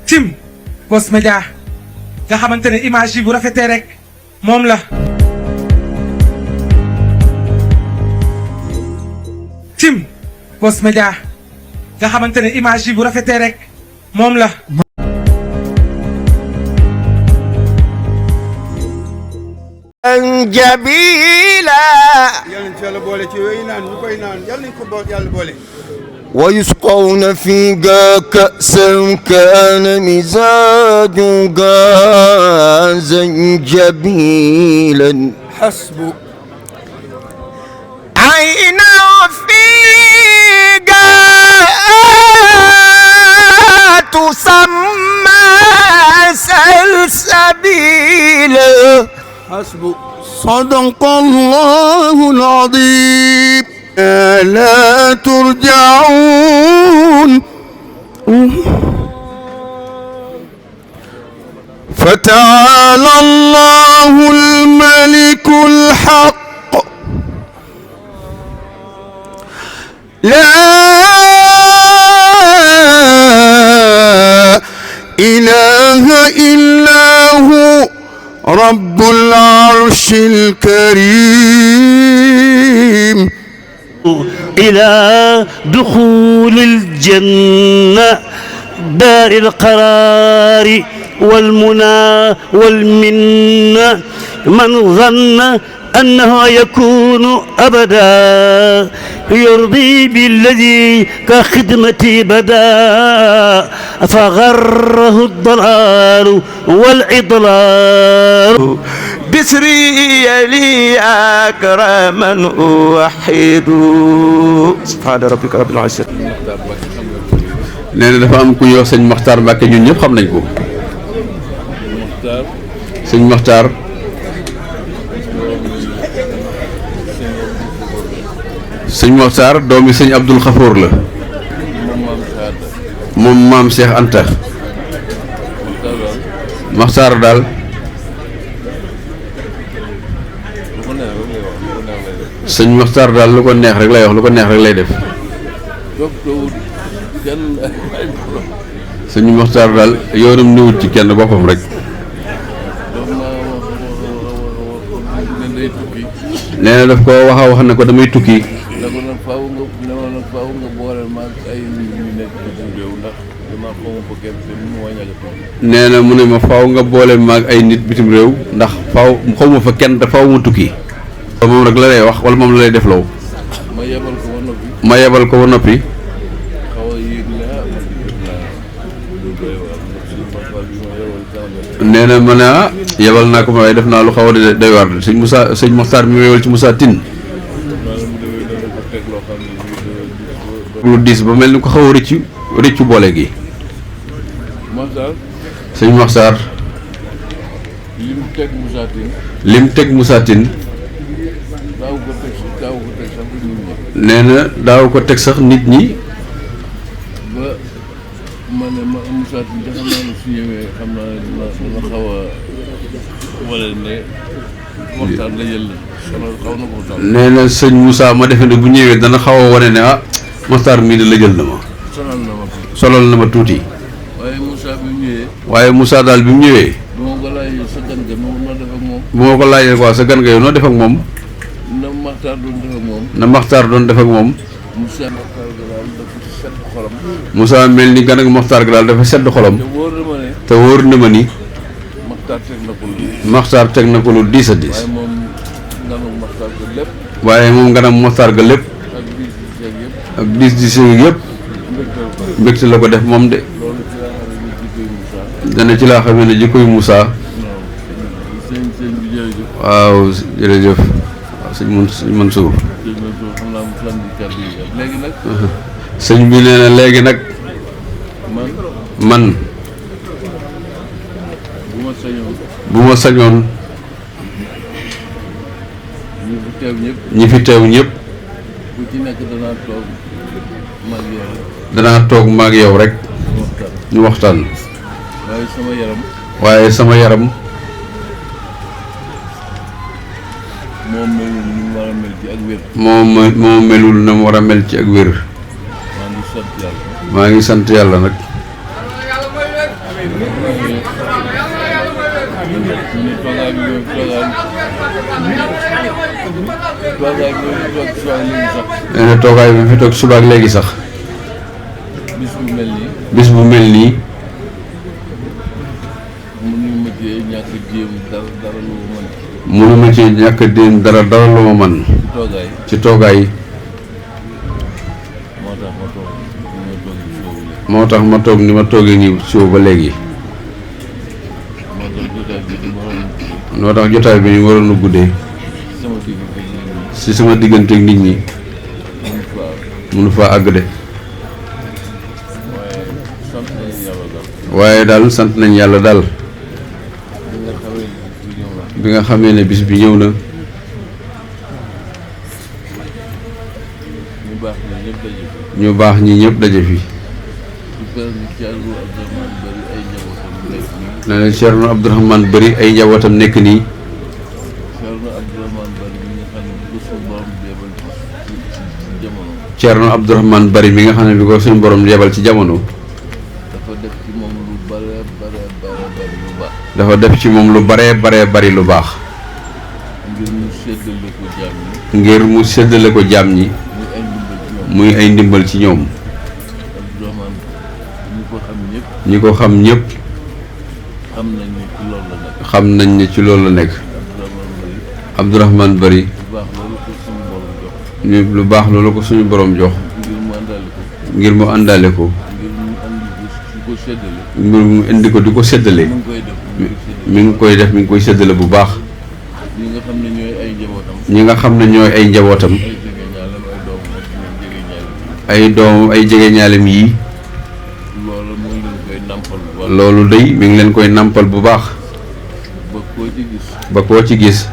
Tim Boss Media nga xamante ne image yi bu rafetee rek moom la. Tim Boss Media nga xamante ne image yi bu rafetee rek moom la. jabila yàlla ci yàlla boole ci yooyu naan ñu koy naan yàlla nañ ko yàlla boole. ويسقون فيها كأسا كان مزاجها زنجبيلا حسب عينا فيها تسمى سلسبيلا حسب صدق الله العظيم. لا ترجعون فتعالى الله الملك الحق لا إله إلا هو رب العرش الكريم. إلى دخول الجنة دار القرار والمنى والمنة من ظن أنه يكون أبدا يرضي بالذي كخدمتي بدا فغره الضلال والعضلال بسري لي أكرما أوحد سبحان ربك رب العزة. nee na dafa am ku ñuy wax sëñ Maxtaar Mbàkke ñun ñëpp xam nañ ko. sëñ Maxtaar sëñ Maxtaar doomi sëñ Abdul Xafoor la moom maam Cheikh Anta. Maxtaar daal sëñ Maxtaar daal lu ko neex rek lay wax, lu ko neex rek lay def. sëñ Maxtaar daal yoonam niwut ci kenn boppam rek. nee na daf ko wax ne ko damay tukki. nee na mu ne ma faaw nga boole maag ay nit bitim réew ndax faaw xaw ma fa kenn te faaw ma tukki. moom rek la lay wax wala moom la lay def loo. ma yebal ko ba noppi. nee na ma ne yebal naa ko waaye def naa lu xaw a doy waar de sëñ Maxtaar mi wéyal ci Moussa Tine. lu diis ba mel ni ko xaw a rëccu boole gi. sëñ Maxtaar lim teg Moussa Tine nee na daaw ko teg sax nit ñi. nee na sëñ Moussa ma defe ne bu ñëwee dana xaw a wane ne ah Maxtaar mii de la jël na ma. solal na ma tuuti. waaye Moussa daal bi mu ñëwee. bu ma ko laajee quoi sa gan nga yow noo def ak moom. na Maxtaar doon def ak moom. Moussa mel ni gan ak Maxtaar ga daal dafa sedd xolam. te wóor na ma ni. Maxtaar teg na ko lu diis a diis. waaye moom ganam Maxtaar ga lépp. ak diis yëpp. mbégte la ko def moom de. dana ci laa xamee ne jikkoy Moussa. waaw jërëjëf. waaw sëñ Mansour. sëñ bi nee na léegi nag. man. bu ma sañoon. ñi fi teew ñëpp. danaa toog maag yow rek. ñu waxtaan. waaye sama yaram. moo melul na mu war a mel ci ak wér. maa ngi sant yàlla nag. nee na toogaay bi fi toog suba ak léegi sax bis bu mel nii mënuma ci ñàkk déem dara lu ma man ci toogaay moo tax ma toog ni ma toogee nii suba ba léegi moo tax jotaay bi ñu waroon a guddee ci sama diggante ak nit ñi mënu faa àgg de waaye daal sant nañ yàlla daal bi nga xamee ne bis bi ñëw na ñu baax ñi ñëpp daje fi nee na Ceerno Abdourahmane Bari ay njabootam nekk nii Ceerno Abdourahmane Bari mi nga xam ne bi ko suñu borom yebal ci jamono dafa def ci moom lu baree bari lu baax ngir mu séddale ko jaam ñi muy ay ndimbal ci ñoom ñi ko xam ñëpp xam nañ ne ci loolu la nekk Abdourahmane Bari ñu lu baax loolu ko suñu borom jox ngir mu àndaale ko ngir mu indi ko di ko séddale mi ngi koy def mi ngi koy séddale bu baax ñi nga xam ne ñooy ay njabootam ay doom ay jege ñaalem yi loolu day mi ngi leen koy nampal bu baax ba koo ci gis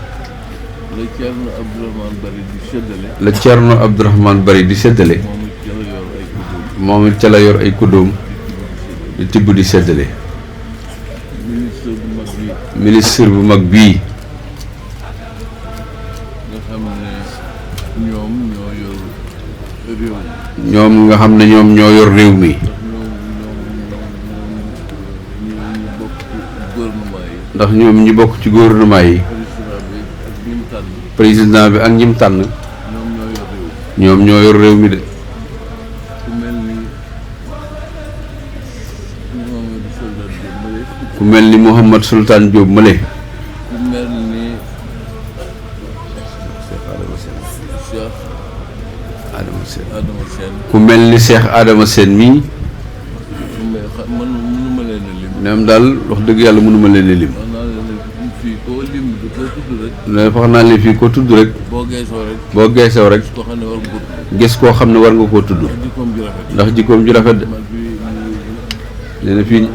la Ceerno Abdourahmane Bari di séddale moom it ca la yor ay kuddoom di tibb di séddale ministre bu mag bii ñoom nga xam ne ñoom ñoo yor réew mi ndax ñoom ñi bokk ci gouvernement yi président bi ak ñim tànn ñoom ñoo yor réew mi de ku mel ni Mouhamad Sultan Diop Male ku mel ni Cheikh Adama Sène mii ñoom daal wax dëgg yàlla mënuma leen a lim ne wax naa leen fii ko tudd rek boo geesoo rek gis koo xam ne war nga koo tudd ndax jikkoom ju rafet de nee na fii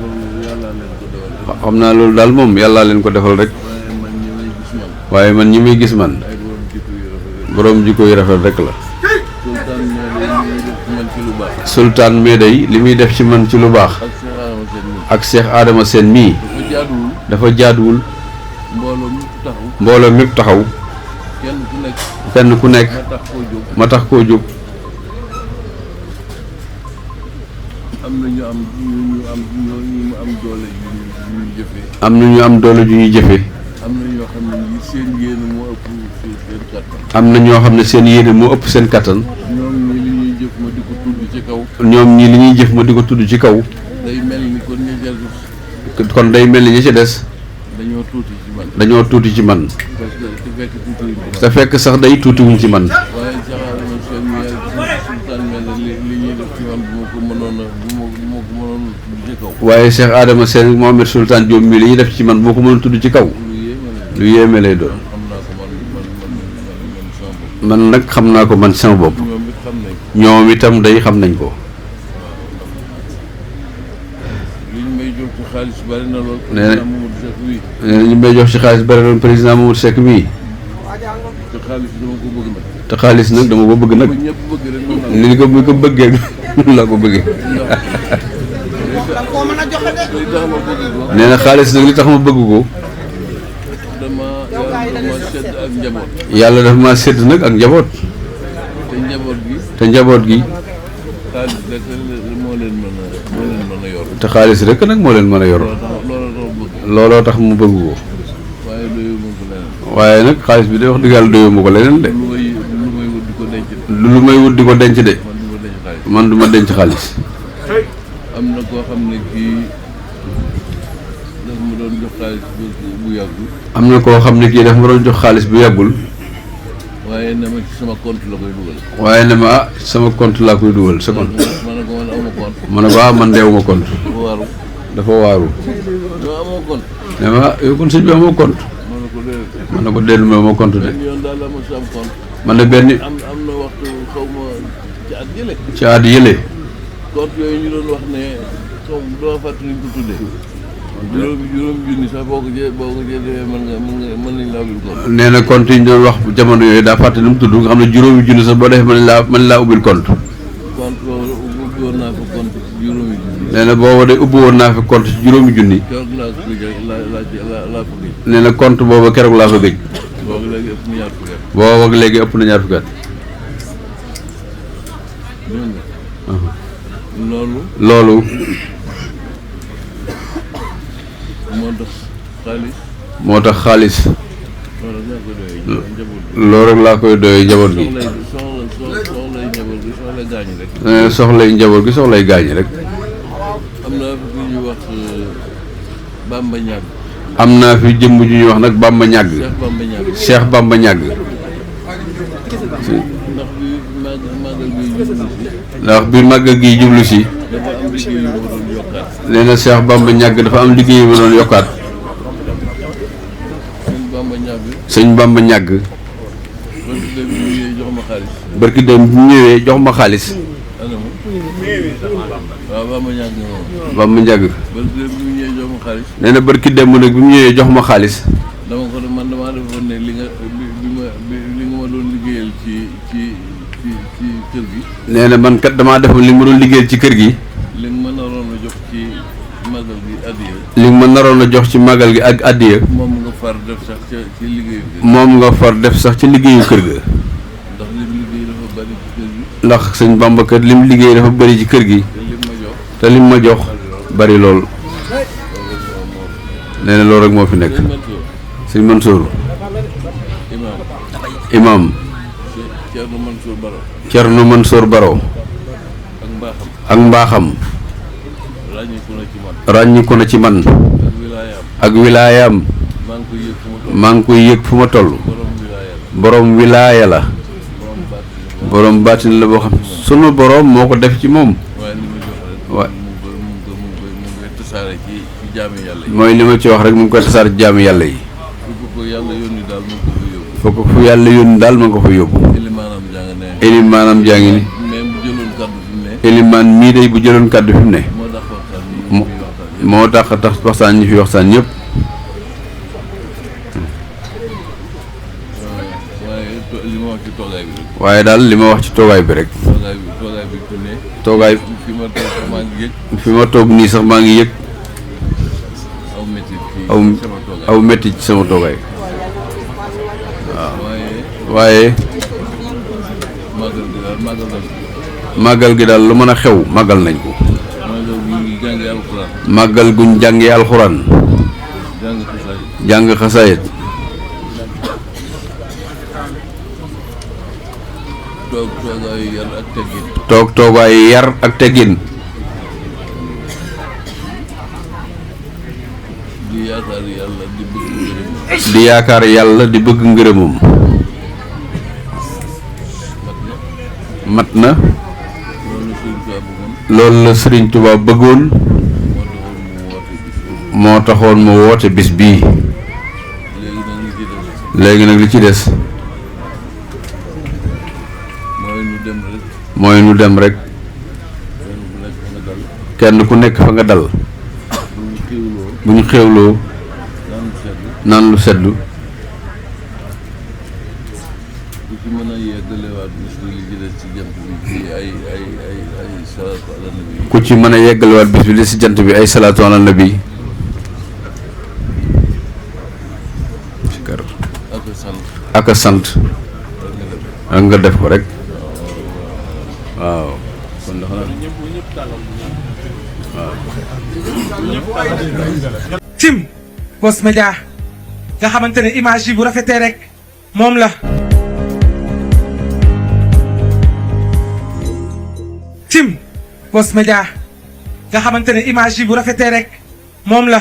xam naa loolu daal moom yàllaa leen ko defal rek waaye man ñi may gis man boroom jikko yu rafet rek la sultaan mais day li muy def ci man ci lu baax ak Cheikh Adama Sène mii dafa jaaduwul mbooloo mépp taxaw kenn ku nekk ma tax koo jóg am na ñu am doole ju ñuy jëfe am na ñoo xam ne seen yéene moo ëpp seen kattan ñoom ñii li ñuy jëf ma di ko tudd ci kaw kon day mel ni ñi ci des dañoo tuuti ci man te fekk sax day tuutiwuñ ci man waaye Cheikh Adama Sène Mohamed Sultan Diop mii li ñuy def ci man boo ko mënoon tudd ci kaw lu yéeme lay doon man nag xam naa ko man sama bopp ñoom itam day xam nañ ko nee na ñu may jox ci xaalis bari na président Mamadou Seck mii te xaalis nag dama ko bëgg nag ni ko bu ko bëggee laa ko bëggee nee na xaalis nag li tax ma bëgg ko yàlla dafa ma sedd nag ak njaboot te njaboot gi yor. te xaalis rek nag moo leen mën a yor. looloo tax mu bëgg ko. waaye doyoo ma ko leneen. waaye nag xaalis bi de wax dëgg yàlla doyoo ma ko leneen de. lu may wut di ko denc de. man du ma denc xaalis. am na koo xam ne kii daf ma doon jox xaalis bu yàggul. am na koo xam ne kii daf ma doon jox xaalis bu yàggul. waaye ne ma ci sama compte la koy dugal. waaye ne ma sama compte laa koy dugal sa compte. ma ne ko man aw ma compte. ma ne ko man de aw ma compte. dafa waaru. dafa waaru. yow amoo compte. ne ma yow kon sëñ bi amoo compte. ma ne ko déedéet ma amoo compte de. yoon daal la ma si am compte. man de benn. am na waxtu xaw ma ci at yële. ci at yële. compte yooyu ñu doon wax ne xaw ma doo fàttali ñu ko tuddee. juróomi junni sax boo ko jëlee mën nañ laa ubbil compte. nee na compte yi ñu doon wax jamono yooyu daa fàtte nu mu tudd nga xam ne juróomi junni sax boo defee mën laa ubbil compte. compte boobu ubbi woon naa fa compte ci juróomi junni. nee na boobu de ubbi woon naa fa compte ci juróomi junni. keroog laa fa gëj. nee na compte boobu keroog laa fa gëj. boobu léegi ëpp na ñaar fukki at. boobu léegi ëpp na ñaar fukki at. loolu. moo tax xaalis. loolu rek laa koy doyee njaboot gi. soxlay njaboot gi soxlay gaañi rek. am naa fi ñuy wax Bamba Ñàgg. am naa fi jëmm ju ñuy wax nag Bamba Ñàgg. Cheikh Bamba Ñàgg. ndax bi màggal gi jublu si. nee na Cheikh Bamba Ñàgg dafa am liggéey bu doon yokkaat. sëñ Bamba Ñàgg. barki dem bu ñëwee jox ma xaalis. Bamba Ñàgg. nee na barki dem nag bi mu ñëwee jox ma xaalis. dama ko man damaa defoon ne li nga ma doon liggéeyal ci kër gi. nee na man kat damaa defoon li ma doon liggéeyal ci kër gi. li nga ma naroon a jox ci màggal gi addiya. li nga ma naroon a jox ci màggal gi ak addiya. moom nga far def sax ci liggéeyu kër gi. moom nga far def sax ci liggéeyu kër ga. ndax lim liggéey dafa bari ci kër gi. ndax sëñ Bamba kat lim liggéey dafa bari ci kër gi. te lim ma jox bari lool. nee na loolu rek moo fi nekk. sëñ Mansour. Imaam. Thierno Mansour Baro. ak mbaaxam. ràññiku na ci man. ak wilaayaam. maa ngi koy yëg fu ma toll. borom wilaaya la. borom baatin la boo xam sunu borom moo ko def ci moom. waaw mooy li ma ci wax rek mu ngi koy tasaare ci jaamu yàlla yi. foo ko fu yàlla yónni daal ma nga ko fa yóbbu. Elimaanam jaa ngi ni. Elimaan mii day bu jëloon kàddu fi mu ne. moo tax waxtaan ñi fi waxtaan ñëpp. waaye daal li ma wax ci toogaay bi rek. toogaay fi ma toog nii sax maa ngi yëg. aw metti ci sama toogaay. waaw waaye. màggal gi daal lu mën a xew màggal nañ ko. màggal guñ jàngee alxuraan. jàng xasaayit. toog toogaayu yar ak teggin. di yaakaar yàlla di bëgg ngërëmam. mat na. loolu la Sëriñ Tuubaa bëggoon. moo taxoon mu woote bis bii. léegi nag li ci des. mooy nu dem rek. kenn ku nekk fa nga dal. bu ñu xéwloo. naan lu seddu. ku ci mën a yeggalewaat bis bi li ci jant bi ay salaatu ala nabi. ak a sant. ak nga def ko rek. waaw kon Tim Boss Media nga xamante ne image yi bu rafetee rek moom la. Tim Boss Media nga xamante ne image yi bu rafetee rek moom la.